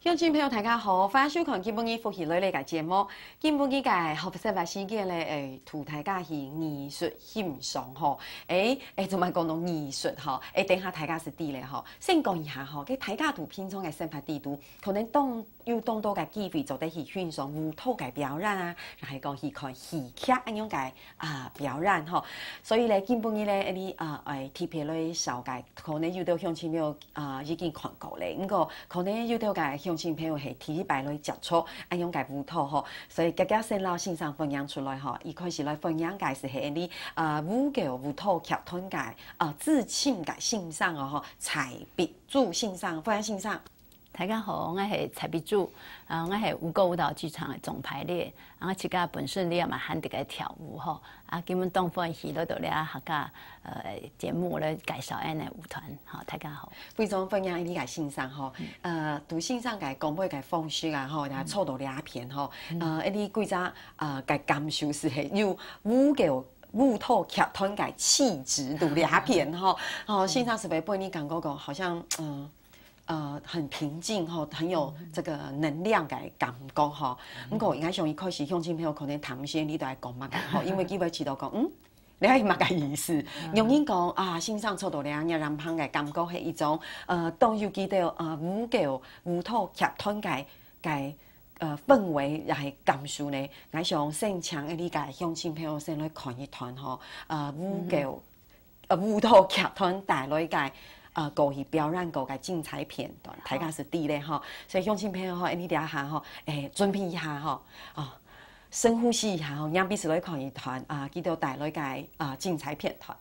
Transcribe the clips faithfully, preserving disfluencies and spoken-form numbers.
鄉親朋友，大家好，歡迎收看今晡日福氣來了个節目。今晡日个學生活時間咧，誒，同大家去藝術欣賞吼。誒，誒，做麼講到藝術吼？誒，等下大家就知咧吼。先講一下吼，該大家在平常个生活裡肚，可能當有當多个機會做得去欣賞舞蹈个表演啊，抑係講去看戲劇恁樣个啊表演吼。所以咧，今晡日咧，你啊，誒，特別來紹介，可能有兜鄉親朋友 啊，已經看過咧。毋過，可能有兜个鄉親朋友係第一擺來接觸恁樣个舞蹈吼，所以遽遽先摎先生歡迎出來吼。一開始來歡迎个就係你，啊，烏狗舞蹈劇團个，啊，資深个先生哦吼，蔡必珠先生，歡迎先生。大家好，𠊎係蔡必珠，啊，𠊎係烏狗舞蹈劇團个總排列，啊，𠊎自家本身咧嘛還在該跳舞吼， 啊，今晡日當歡喜來到這客家，呃，節目來介紹𠊎个舞團，吼，大家好。非常歡迎你个先生吼，呃，對先生个講話个方式啊吼，也做到這片吼，呃，你幾隻，呃，个感受就係有舞个舞蹈劇團个氣質到這片吼，吼，先生係毋係分你感覺講，好像，呃， 呃，很平靜吼，很有這個能量个感覺吼。毋過，𠊎想一開始鄉親朋友可能聽毋識你在講麼个吼，因為佢會知道講，嗯，你係麼个意思？有人講啊，先生做到這樣，讓人个感覺係一種，呃，當有佢兜，呃，舞个舞蹈劇團个个，呃，氛圍也係感受呢。𠊎想先請你个鄉親朋友先來看一段吼，呃，舞个 呃，舞蹈劇團帶來个，呃，過去表演過个精彩片段，大家就知咧吼。所以鄉親朋友吼，你這下吼，誒，準備一下吼，哦，深呼吸一下吼，讓彼此來看一段啊，佢兜帶來个，啊，精彩片段。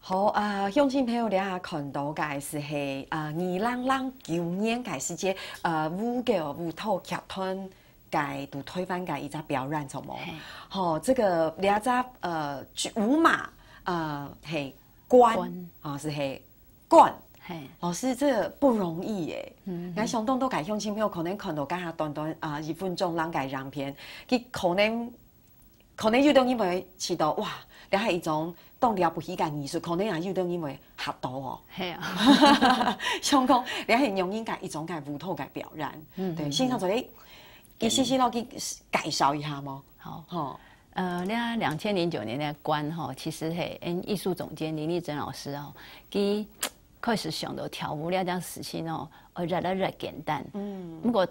好，啊，鄉親朋友，這下看到个就係，啊，二零零九年个時節，啊，烏狗舞蹈劇團个在臺灣个一隻表演，著無？嘿。吼，這个這隻，呃，舞碼，呃，係，館，館。啊，就係館。嘿。老師，這个不容易耶。嗯哼。𠊎想當多个鄉親朋友可能看到該下短短，啊，一分鐘零个影片，佢可能 可能有兜人會試著，哇，這係一種當了不起个藝術，可能也有兜人會嚇著哦。係啊。想講，這係仰形个一種个舞蹈个表演。嗯，對，嗯，先生做得，嗯。你細細仔去介紹一下無？好。吼。呃，這兩千零九年个館吼，其實係，嗯，藝術總監林麗珍老師哦，佢開始想到跳舞這件事情哦，呃，越來越簡單。嗯。毋過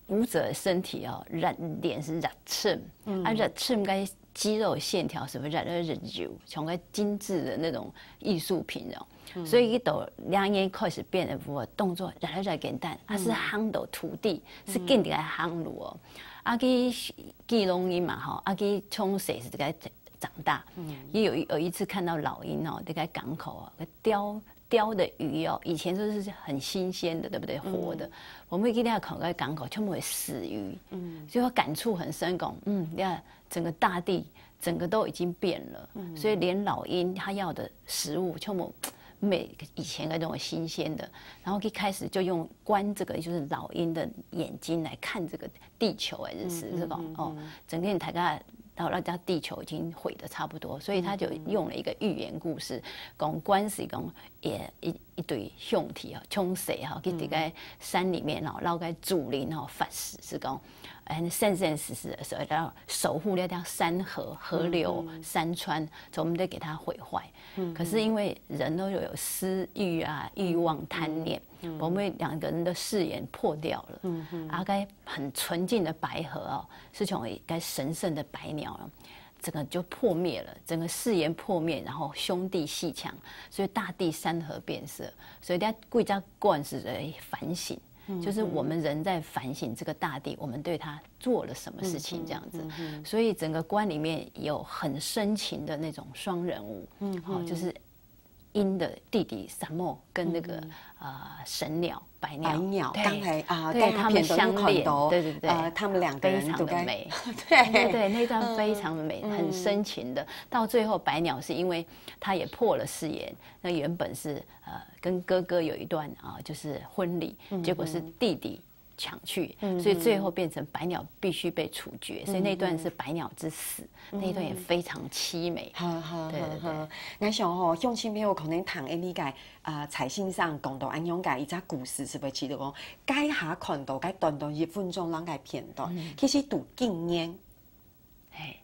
舞者个身體哦，越練就越深，嗯。啊，越深个肌肉線條係毋係越來越幼，像个精緻个那種藝術品哦。嗯。所以佢到兩年開始變个舞个動作越來越簡單，啊，嗯。係行到土地，係緊个行路哦。嗯。啊，佢基隆人嘛吼，啊，佢從細就在該長大。嗯。佢有一，有一次看到老鷹哦，在該港口哦，在鳥釣的魚哦，以前就是很新鲜的，對不對？活的，我們今天看个港口全部是死魚，嗯，所以我感觸很深，講，嗯，你看整個大地整個都已經變了，所以連老鷹它要的食物全部沒以前那種新鮮的，然後一開始就用觀這個就是老鷹的眼睛來看這個地球，還是是講哦，整個大家到那家地球已經毀得差不多，所以他就用了一個寓言故事，講觀是講也一一對兄弟哦，兄弟哈，去這個山裡面哦，然後該祖靈哦發誓是講，嗯，生生世世的時候要守護那條山河、河流、山川，所以我們得給它毀壞。可是因為人都有私慾啊、慾望、貪念，我們兩個人的誓言破掉了。啊，該很純淨的白河哦，是從一個神聖的百鳥哦，整個就破滅了，整個誓言破滅，然後兄弟鬩牆，所以大地山河變色，所以大家歸家觀是在反省。就是我們人在反省這個大地，我們對它做了什麼事情這樣子，所以整個觀裡面有很深情的那種雙人舞，嗯，哦，就是鷹的弟弟 Samo 跟那個呃神鳥白鳥，白鳥，對，剛才啊，對，剛才他們相戀，片段有看到，对对对，呃，他们两个人非常的美，对，对对，那段非常的美，很深情的。到最后，白鸟是因为他也破了誓言，那原本是呃跟哥哥有一段啊，就是婚礼，结果是弟弟抢去，所以最后变成白鸟必须被处决，所以那段是白鸟之死，那一段也非常凄美。好好对对对好好，𠊎想吼，鄉亲朋友可能听个理解，啊，蔡先生讲到安阳个一只故事，是不是？其实讲，该下看到该短短一分钟浪个片段，其实都今年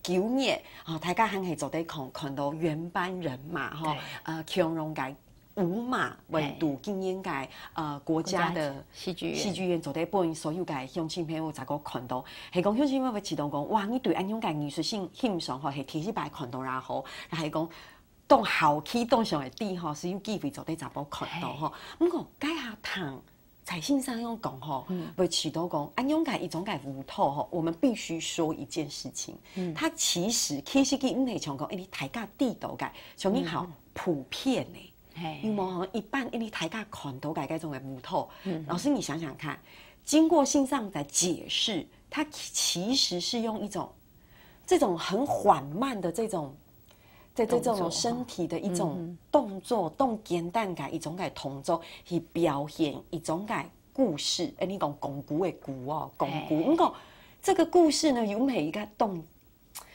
九月，哦，大家还系做得看看到原班人马吼，呃，共荣个舞马为都今年个呃国家的戏剧院，戏剧院做得分所有个乡亲朋友再个看到，系讲乡亲朋友会知道讲，哇，你对安阳个艺术性欣赏吼，系第一摆看到啦吼，然后系讲。 当好奇、当想个地吼，是有机会做得查埔看到吼。毋过，该下听蔡先生样讲吼，会知道讲，安阳个一种个舞蹈吼，我们必须说一件事情，它其实其实佢毋系像讲，哎，你大家知道个，像你好普遍的，有无？一般因为大家看到个该种个舞蹈，老师你想想看，经过先生的解释，它其实是用一种这种很缓慢的这种。 在这种身体的一种动作，动简单个一种个动作，去表现一种个故事。哎，你讲讲古的古哦，讲古。不过这个故事呢，有每一个动，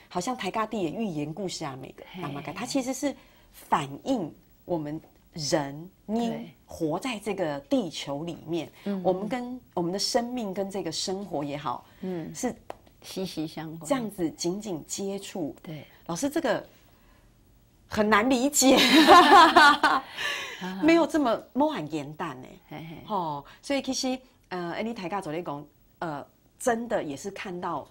好像大家个寓言故事啊，每个那么个，它其实是反映我们人因活在这个地球里面，我们跟我们的生命跟这个生活也好，嗯，是息息相关，这样子紧紧接触。对，老师这个很难理解，没有这么没有很简单呢。吼，所以其实呃，你大家昨天讲，呃，真的也是看到，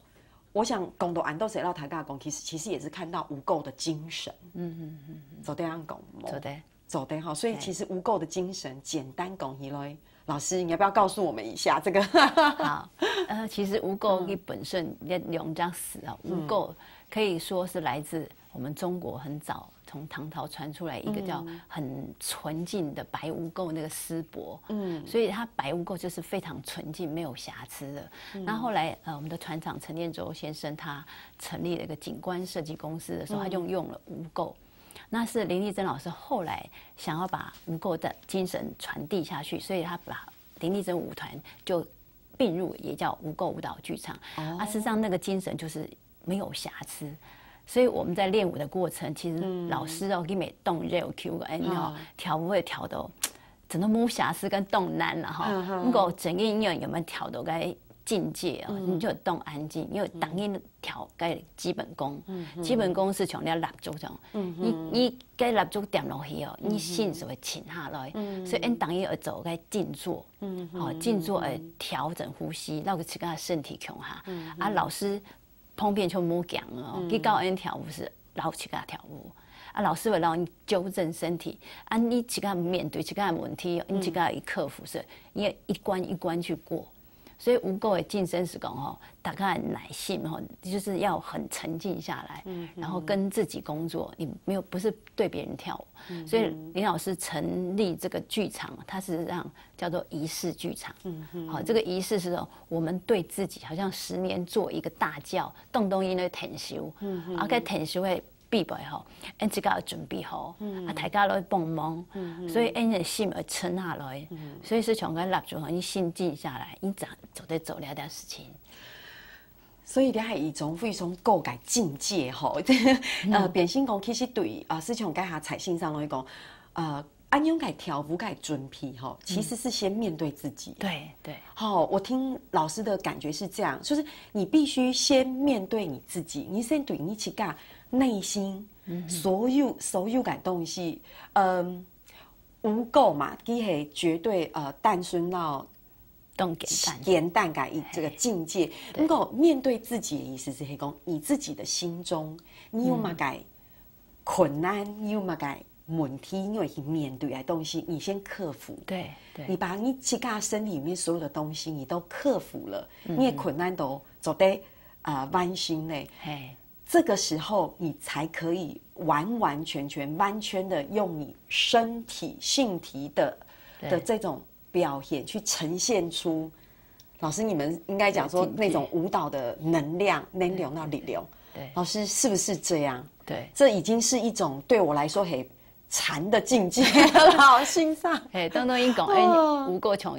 我想讲到安都谁老大家讲，其实其实也是看到无垢的精神。嗯嗯嗯，昨天讲，昨天。 做得吼，所以其实无垢的精神，简单讲起来，老师，你要不要告诉我们一下这个？好，呃，其实无垢一本身两两张词啊，无垢可以说是来自我们中国很早从唐朝传出来一个叫很纯净的白无垢那个丝帛，嗯，所以它白无垢就是非常纯净、没有瑕疵的。那后来呃，我们的船长陈念舟先生他成立了一个景观设计公司的时候，他就用了无垢。 那是林丽珍老师后来想要把无垢的精神传递下去，所以他把林丽珍舞团就并入，也叫无垢舞蹈剧场。啊，事实上那个精神就是没有瑕疵。所以我们在练舞的过程，其实老师哦，给每动这个 Q 个，哎，你好，跳舞会跳到真的无瑕疵跟动难了哈。不过整个音乐有没有跳到该境界哦，你就动安静，因为当然调个基本功，基本功是从你蜡烛上，你你个蜡烛点落去哦，你心就会静下来，所以俺当然要做个静坐，好静坐来调整呼吸，让个自家身体强哈。啊，老师旁边就无讲哦，去教俺跳舞是老自家跳舞，啊，老师会让你纠正身体，啊，你自家面对自家的问题，你自家去克服，是因为一关一关去过。所以吳哥的晉升是講吼，大家很耐心吼，就是要很沉静下来，然后跟自己工作，你没有，不是对别人跳舞。所以林老师成立这个剧场，它是让叫做仪式剧场。好，这个仪式是说我们对自己好像十年做一个大教，动动音的天修，啊，个天修的必备吼，俺自家要准备好，啊，大家来帮忙，所以俺的心要沉下来，所以是从个蜡烛吼，你心静下来，你才做得做了点事情。所以你还有一种非常高个境界吼，呃，变成讲其实对啊，是像刚才蔡先生来讲，呃，安永个跳舞个准备吼，其实是先面对自己。对对，好，我听老师的感觉是这样，就是你必须先面对你自己，你先对你自家内心所有所有个东西，嗯，吴哥嘛，佢系绝对呃单纯到动简单。简单个一这个境界。不过面对自己的意思是，讲你自己的心中，你有么个困难，你有么个问题，你要去面对的东西，你先克服。对对，你把你自家身体里面所有的东西，你都克服了，你的困难都做得啊完成嘞。嘿，这个时候你才可以完完全全、完全的用你身体、性体的的这种表现去呈现出，老师，你们应该讲说那种舞蹈的能量、能量那力量。对老师是不是这样？对，这已经是一种对我来说很禅的境界，老先生。嘿，当当因讲，哎，吴哥从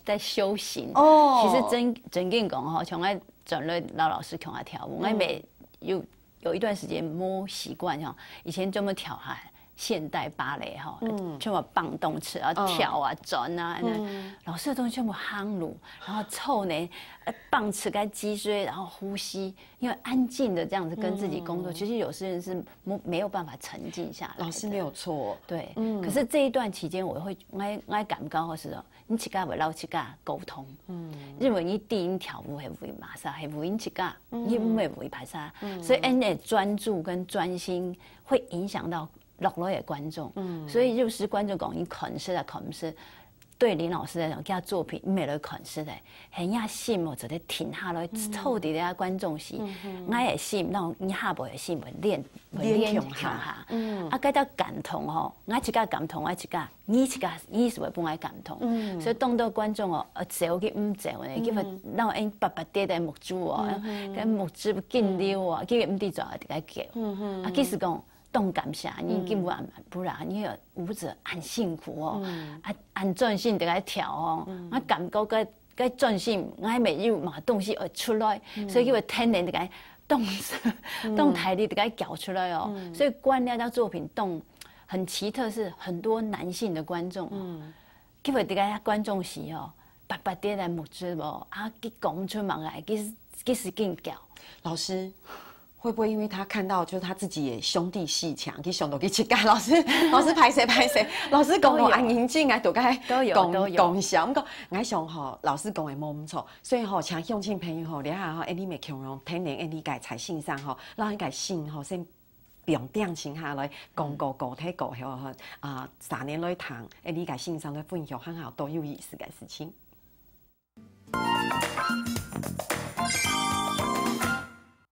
在修行哦其实真真正讲吼，从爱转来老老师讲啊跳舞，我每有有一段时间没习惯吼，以前专门跳哈现代芭蕾哈，全部放动词啊跳啊转啊，那老师的东西全部夯路，然后凑呢，呃，放词跟脊椎，然后呼吸，因为安静的这样子跟自己工作，其实有些人是没没有办法沉静下来。老师没有错，对，可是这一段期间，我会我我感觉是哦，你自家会老自家沟通，嗯，因为你第一跳舞系为嘛啥，系为你自家，你毋系为别啥，所以俺的专注跟专心会影响到落来的观众，嗯，所以有时观众讲你看失啊看失，对林老师来讲，佢作品毋系来看失的，系个心哦，就得停下来，透底个观众席，我的心，让你下背的心会连会连连共下，共下嗯啊，该到感动吼，我自家感动，我自家，你自家，你是会分我感动，所以当多观众哦，呃，走去毋走呢，佢会让人白白跌在目珠哦，跟目珠紧溜哦，佢毋知做得个叫，啊，其实讲。当感谢你，今晚不然你个舞者很辛苦哦，啊，很专心在该跳哦，我感觉个个专心，我还没有嘛东西而出来，所以佢会天然的该动，动台里的该叫出来哦，所以观众的作品动很奇特，是很多男性的观众哦，佢会在该观众席哦，白白跌在目珠哦，啊，佢讲出门来，佢佢是紧叫，老师，会不会因为他看到就是他自己也兄弟戏强，去想到去去跟老师，老师拍谁拍谁，老师讲我都有安宁静啊，都该都有讲都有讲笑。不过我想吼，老师讲的没唔错，所以吼，请乡亲朋友吼，你看吼，哎，你没共同听听，哎，你个蔡先生吼，让你个心吼先。放定静下来，讲个个体个吼，啊，三年来谈，哎，你个先生的分享很好，都有意思个事情。